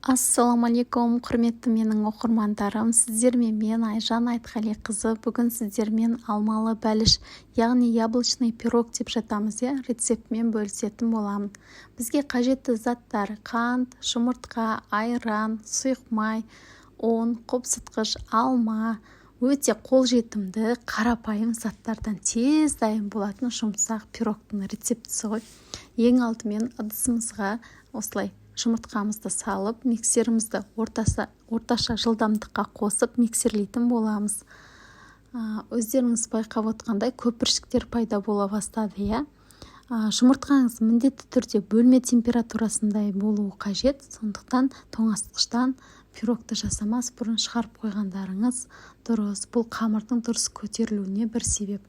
Ассалаумағалейкум, құрметті менің оқырмандарым! Сіздермен мен, Айжан Айтқалиқызы. Бүгін сіздермен алмалы бәліш, яғни яблочный пирог деп жатамыз, иә, рецептімен бөлісетін боламын. Бізге қажетті заттар: қант, жұмыртқа, айран, сұйық май, ұн, қопсытқыш, алма. Өте қолжетімді, қарапайым заттардан тез дайын болатын жұмсақ пирогтың рецептісі ғой. Ең алдымен ыдысымызға осылай жұмыртқамызды салып, миксерімізді орташа жылдамдыққа қосып, миксерлейтін боламыз. Өздеріңіз байқап отқандай, көпіршіктер пайда бола бастады, иә. Жұмыртқаңыз міндетті түрде бөлме температурасындай болуы қажет, сондықтан тоңазытқыштан пирогты жасамас бұрын шығарып қойғандарыңыз дұрыс. Бұл қамырдың дұрыс көтерілуіне бір себеп.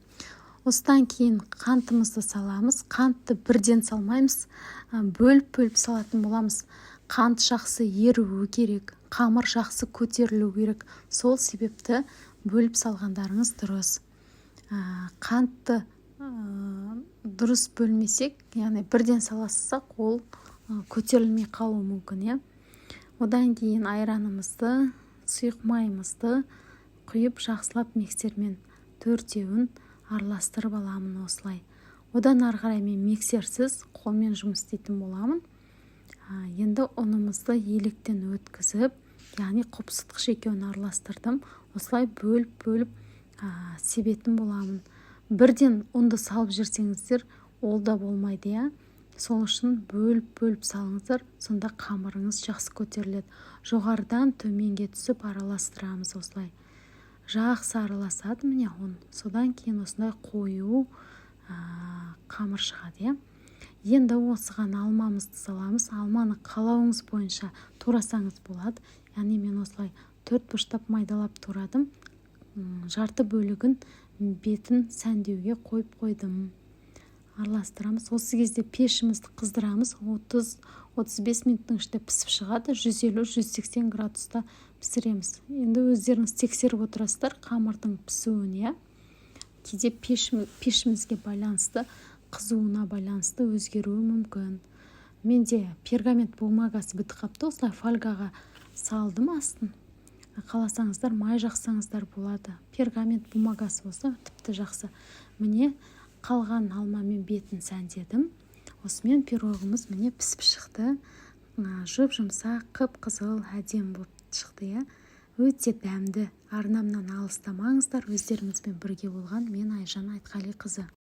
Осыдан кейін қантымызды саламыз. Қантты бірден салмаймыз, бөліп-бөліп салатын боламыз. Қант жақсы еруі керек, қамыр жақсы көтерілу керек, сол себепті бөліп салғандарыңыз дұрыс. Қантты дұрыс бөлмесек, яғни бірден сала салсақ, ол көтерілмей қалуы мүмкін, иә. Одан кейін айранымызды, сұйық майымызды құйып, жақсылап миксермен төртеуін араластырып аламын осылай. Одан ары қарай мен миксерсіз, қолмен жұмыс істейтін боламын. Енді ұнымызды електен өткізіп, яғни қопсытқыш екеуін араластырдым, осылай бөліп-бөліп себетін боламын. Бірден ұнды салып жіберсеңіздер, ол да болмайды, иә. Сол үшін бөліп-бөліп салыңыздар, сонда қамырыңыз жақсы көтеріледі. Жоғарыдан төменге түсіп араластырамыз осылай. Жақсы араласады, міне, ұн. Содан кейін осындай қою қамыр шығады, иә. Енді осыған алмамызды саламыз. Алманы қалауыңыз бойынша турасаңыз болады, яғни мен осылай төрт бұрыштап майдалап турадым, жарты бөлігін бетін сәндеуге қойып қойдым. Араластырамыз. Осы кезде пешімізді қыздырамыз. 30-35 минуттың ішінде пісіп шығады. 150-180 градуста пісіреміз. Енді өздеріңіз тексеріп отырасыздар қамырдың пісуін, иә. Кейде пешімізге байланысты, қызуына байланысты өзгеруі мүмкін. Менде пергамент бумагасы бітіп қалыпты, осылай фольгаға салдым астын. Қаласаңыздар, май жақсаңыздар болады, пергамент бумагасы болса, тіпті жақсы. Міне, қалған алмамен бетін сәндедім. Осымен пирогымыз, міне, пісіп шықты. жұп жұмсақ қып қызыл әдемі болып шықты, иә, өте дәмді. Арнамнан алыстамаңыздар. Өздеріңізбен бірге болған мен, Айжан Айтқалиқызы.